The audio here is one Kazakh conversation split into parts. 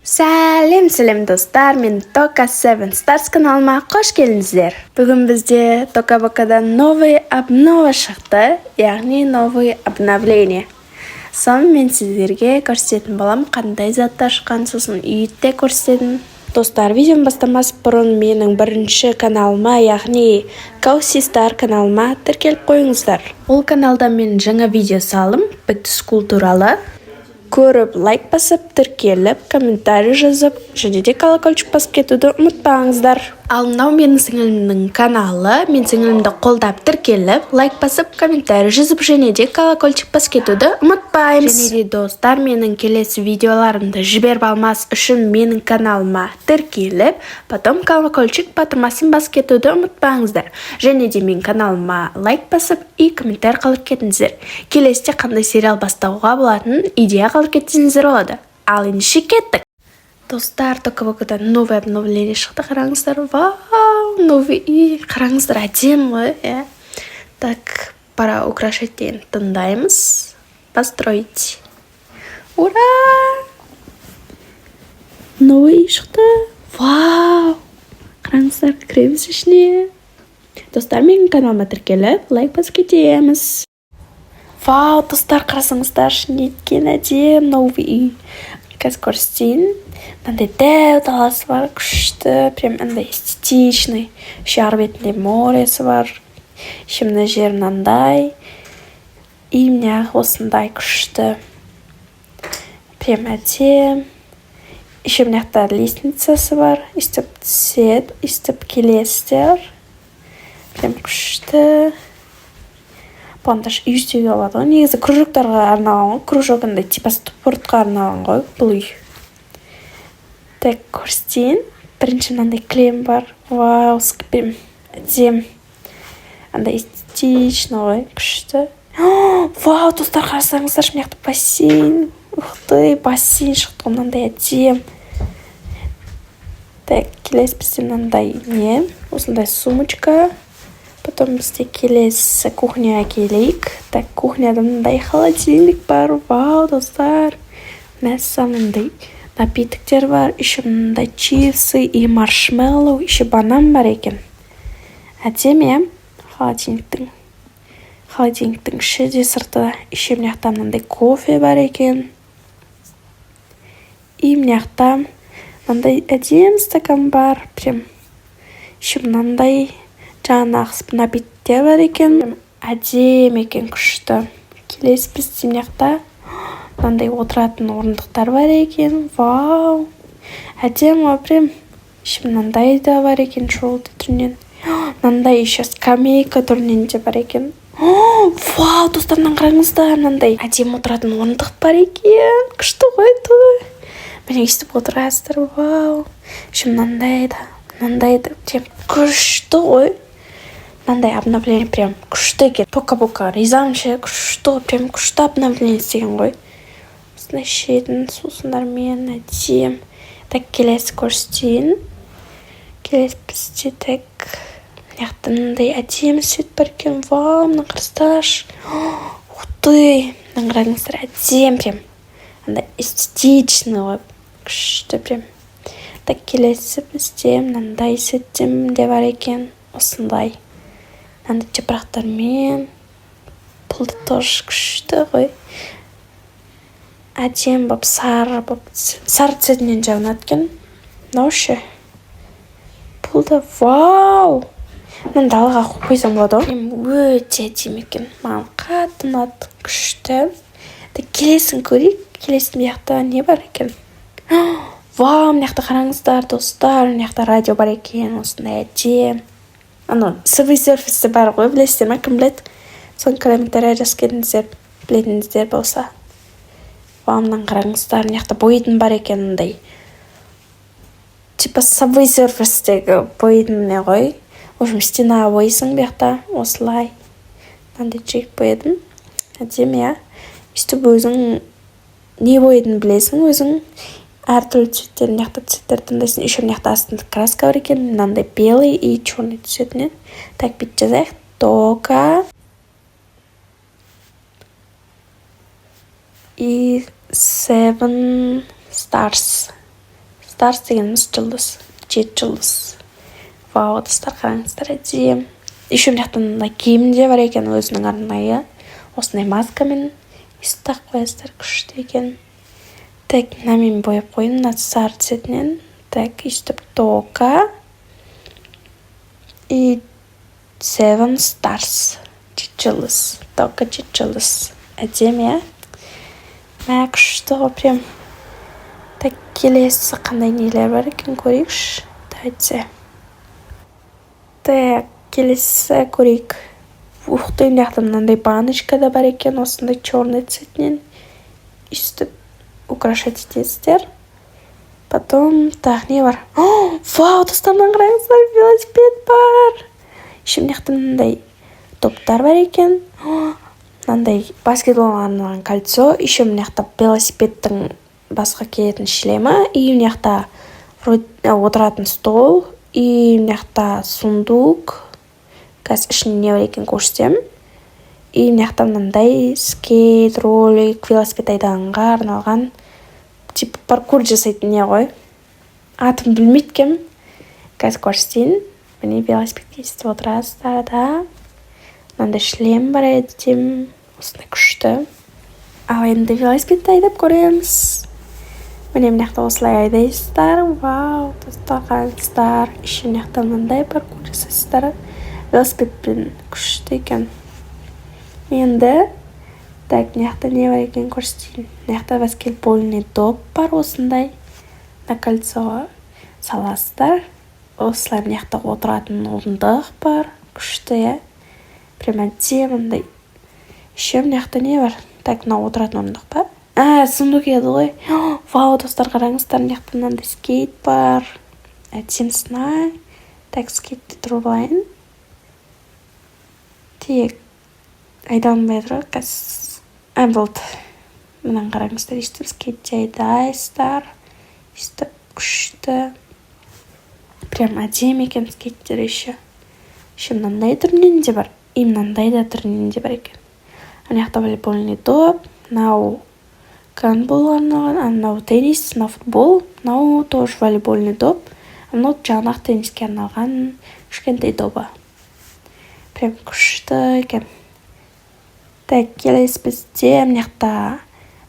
Сәлем, сәлем, достар! Мен Тока Seven Stars каналыма қош келдіңіздер. Бүгін бізде Тока Бокадан новый обнова шықты, яғни новый обновление. Соны мен сіздерге көрсететін боламын, қандай заттар шыққан, сосын үйді де көрсетемін. Достар, видеоны бастамас бұрын менің бірінші каналыма, яғни Кауси Стар каналыма тіркеліп қойыңыздар. Ол каналда мен жаңа видео салдым, Back to School туралы. Көріп, лайк басып, тіркеліп, комментарий жазып және де колокольчик басып кетуді ұмытпаңыздар. Ал мынау менің сіңілімнің каналы. Мен сіңілімді қолдап, тіркеліп, лайк басып, комментарий жазып және де колокольчик басып кетуді ұмытпаймыз. Және де, достар, менің келесі видеоларымды жіберіп алмас үшін менің каналыма тіркеліп, потом колокольчик батырмасын басып кетуді ұмытпаңыздар. Және де менің каналыма лайк басып и комментарий қалдырып кетіңіздер. Келесіде қандай сериал бастауға болатынын идея қалдырып кетсеңіздер болады. Ал ендеше кеттік. Достар, Тока Бокадан новый обновление шықты, қараңыздар. Вау, новый үй, қараңыздар, әдемі ғой, иә. Так, пора украшать деген тыңдаймыз. Построить. Ура, новый үй шықты! Вау, қараңыздар, кіреміз ішіне. Достар, менің каналыма тіркеліп, лайк басып кетеміз. Вау, достар, қарасаңыздаршы, неткен әдемі новый үй! Қазір көрсетейін. Мынандай дәу даласы бар, күшті, прям андай эстетичный. Еще ар бетінде моресі бар. Еще мына жер мынандай и мына осындай күшті, прям әдемі. Еще мына жақта лестницасы бар, өйстіп түседі, өйстіп келесіздер. Прям күшті. Бұған даже үй істеуге болады ғой негізі. Кружоктарға арналған ғой, кружок андай типа спортқа арналған ғой бұл үй. Так, көрсетейін. Бірінші мынандай кілем бар. Вау, прям әдемі, андай эстетично ғой, күшті. Вау, достар, қарасаңыздаршы, мына жақта бассейн. Ух ты, бассейн шықты ғой мынандай әдемі. Так, келесі бізде мынандай не, осындай сумочка. Потом бізде келесі кухняға келейік. Так, кухняда мындай холодильник бар. Вау, достар, мәссаған, мындай напитоктер бар. Еще мындай чипсы и маршмеллоу, еще банан бар екен. Әдемі, иә, холодильниктің іші де, сырты да. Еще мына жақта мынандай кофе бар екен. И мына жақта мынандай әдемі стакан бар прям. Еще мынандай жаңағы напитоктер бар екен. Әдемі екен, күшті. Келесі бізде мына жақта мынандай отыратын орындықтар бар екен. Вау, әдемі ғой прям. Еще мынандай да бар екен, желтый түрінен. Мынандай еще скамейка түрінен де бар екен. Вау, достар, мынаны қараңыздар, мынандай әдемі отыратын орындық бар екен. Күшті ғой. Той, міне, өйстіп отырасыздар. Вау, еще мынандай да, мынандай да, прям күшті ғой. Мынандай обновление прям күшті екен. Тока Бока ризамын ше, күшті ғой, прям күшті обновление істеген ғой. Осындай ішетін сусындармен әдемі. Так, келесі көрсетейін. Келесі бізде, так, мына жақта мынандай әдемі свет бар екен. Вау, мына қарасаңдаршы. Ух ты, мынаны қараңыздар, әдемі, прям андай эстетичный ғой, күшті прям. Так, келесі бізде мынандай светтен де бар екен, осындай мынандай жапырақтармен. Бұл да тоже күшті ғой, әдемі болып, сары болып, сары цветінен жағынады екен. Мынау ше, бұл да вау, мынаны далаға қойсам болады ғой. Өте әдемі екен, маған қатты ұнады, күшті. Так, келесін көрейік. Келесі мына жақта не бар екен? Вау, мына жақта қараңыздар, достар, мына жақта радио бар екен, осындай әдемі. Анау Subway Surfers бар ғой, білесіздер ма? Кім біледі, соны комментария жазып кетіңіздер, білетініңіздер болса. Вау, мынаны қараңыздар, мына жақта боятын бар екен, мындай типа Subway Surfers-тегі боятын не ғой. В общем, стенаға бояйсың. Бұл жақта осылай мынандай жейіп боядым, әдемі, иә. Өйстіп өзің не боятынын білесің өзің, әртүрлі цветтер. Мына жақта цветтерді таңдайсың. Еще мына жақта астында краска бар екен, мынандай белый и черный цветінен. Так, бүйтіп жазайық: Тока и Seven Stars. Stars дегеніміз жұлдыз, жеті жұлдыз. Вау, достар, қараңыздар, әдемі. Еще мына жақта мындай киім де бар екен өзінің арнайы, осындай маскамен өйстіп тағып қоясыздар, күшті екен. Так, мынамен бояп қояйын, мына сары цветінен. Так, өйстіп Тока и Seven Stars, жеті жұлдыз, Тока жеті жұлдыз. Әдемі, иә? Мә, күшті ғой прям. Так, келесі қандай нелер бар екен, көрейікші. Давайте, так, келесі көрейік. Ух ты, мына жақта мынандай баночка да бар екен, осындай черный цветінен, өйстіп украшать етесіздер. Потом тағы не бар? Вау, достар, мынаны қараңыздар, велосипед бар. Еще мына жақта мынандай топтар бар екен, мынандай баскетболға арналған кольцо. Еще мына жақта велосипедтің басқа киетін шлемі, и мына жақта отыратын стол, и мына жақта сундук, қазір ішінде не бар екенін көрсетемін. И мына жақта мынандай скейт, ролик, велосипед айдағанға арналған, типа паркур жасайтын не ғой, атын білмейді екенмін, қазір көрсетейін. Міне, велосипедке өйстіп отырасыздар да, мынандай шлем бар еді, осындай күшті. Ал енді велосипедті айдап көреміз. Міне, мына жақта осылай айдайсыздар. Вау, достар, қараңыздар, еще мына жақта мынандай паркур жасайсыздар велосипедпен, күшті екен. Енді, так, мына жақта не бар екенін көрсетейін. Мына жақта баскетбольный доп бар, осындай на кольцоға саласыздар осылай. Мына жақта отыратын орындық бар, күшті, иә, прям әдемі мындай. Еще мына жақта не бар? Так, мынау отыратын орындық па? А, сундук еді ғой. Вау, достар, қараңыздар, мына жақта мынандай скейт бар, әдемісін. Так, скейтті тұрып алайын. Тек айдалынбай тұр ғой қазір. А, болды. Мынаны қараңыздар, өйстіп скейтте айдайсыздар, өйстіп, күшті, прям әдемі екен скейттер. Еще мынандай түрінен де бар, и мынандай да түрінен де бар екен. Ана жақта волейбольный доп, мынау гандболға арналған, мынау теннис, мынау футбол, мынау тоже волейбольный доп, мынау жаңағы тенниске арналған кішкентай добы. Прям күшті екен. Так, келесі бізде мына жақта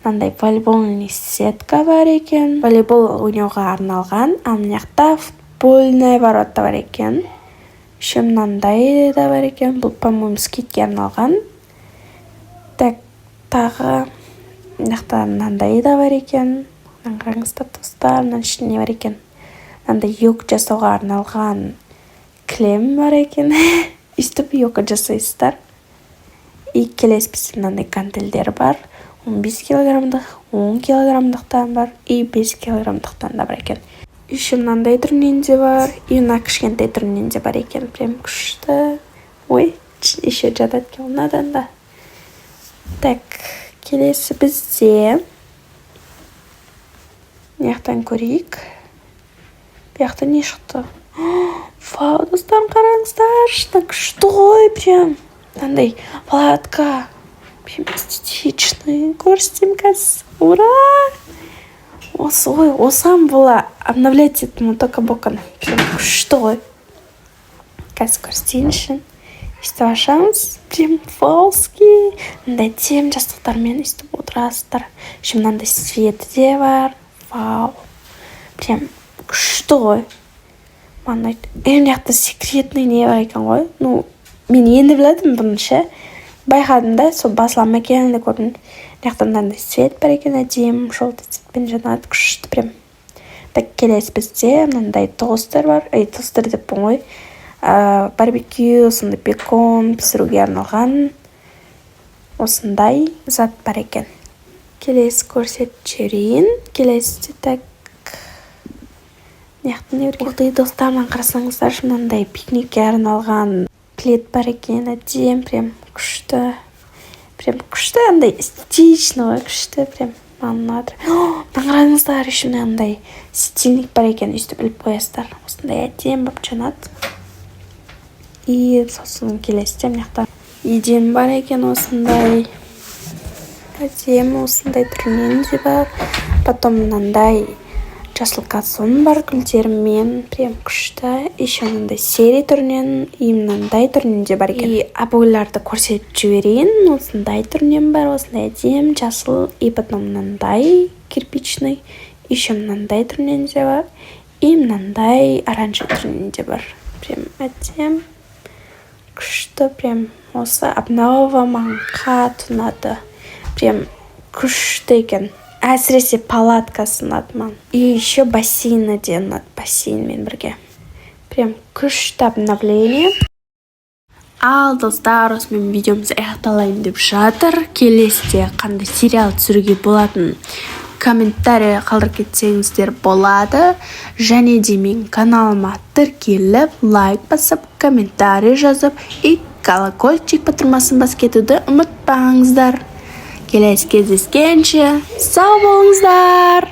мынандай волейбольный сетка бар екен, волейбол ойнауға арналған. Ал мына жақта футбольный ворота бар екен. Еще мынандай да бар екен, бұл, по моему, скейтке арналған. Так, тағы мына жақта мынандай да бар екен. Мынаны қараңыздар, достар, мынаның ішінде не бар екен? Мынандай йог жасауға арналған кілем бар екен, өйстіп йога жасайсыздар. И келесі бізде мынандай гантельдер бар, 15 килограммдық, 10 килограммдықтан бар и 5 килограммдықтан да бар екен. Еще мынандай түрінен де бар, и мына кішкентай түрінен де бар екен, прям күшті. Ой, еще жатады екен мынадан да. Так, келесі бізде мына жақтан көрейік, бұл жақта не шықты? Вау, достар, қараңыздаршы, күшті ғой прям, мынандай палатка, прям эстетичный. Көрсетемін қазір. Ура, осы ғой, осыған бола обновлять еттім Тока Боканы, прям күшті ғой. Қазір көрсетейінші. Өйстіп ашамыз, прям вауский, мындай әдемі жастықтармен өйстіп отырасыздар. Еще мынандай светі де бар. Вау, прям күшті ғой, маған ұнайды. Е, мына жақта секретный не бар екен ғой. Ну, мен енді білдім бұны ше, байқадым да, сол басыла ма екен деп көрдім. Мына жақта мынандай свет бар екен, әдемі желтый цветпен жанады, күшті прям. Так, келесі бізде мынандай тостер бар. Ей, тостер деппін ғой, барбекю, сондай бекон пісіруге арналған осындай зат бар екен. Келесі көрсетіп жіберейін. Келесіде, так, мына жақта не бар екен? Ух ты, достар, мынаны қарасаңыздаршы, мынандай пикникке арналған плед бар екен, әдемі, прям күшті, прям күшті, андай эстетичный ғой, күшті прям, маған ұнады. Мына қараңыздар, еще мынандай светильник бар екен, өйстіп іліп қоясыздар, осындай әдемі болып жанады. И сосын келесіде мына жақта еден бар екен, осындай әдемі, осындай түрінен де бар. Потом мынандай Жасыл газон бар гүлдермен, прям күшті. Еще мынандай серый түрінен и мынандай түрінен де бар екен. И обойларды көрсетіп жіберейін. Осындай түрінен бар, осындай әдемі жасыл, и потом мынандай кирпичный, еще мынандай түрінен де бар, и мынандай оранжевый түрінен де бар. Прям әдемі, күшті. Прям осы обнова маған қатты ұнады, прям күшті екен. Әсіресе палаткасы ұнады маған, и еще бассейні де ұнады, бассейнмен бірге. Прям күшті обновление. Ал, достар, осымен видеомыз аяқталайын деп жатыр. Келесіде қандай сериал түсіруге болатынын комментарий қалдырып кетсеңіздер болады. Және де менің каналыма тіркеліп, лайк басып, комментарий жазып и колокольчик батырмасын басып кетуді ұмытпаңыздар. Келесі кездескенше сау болыңыздар!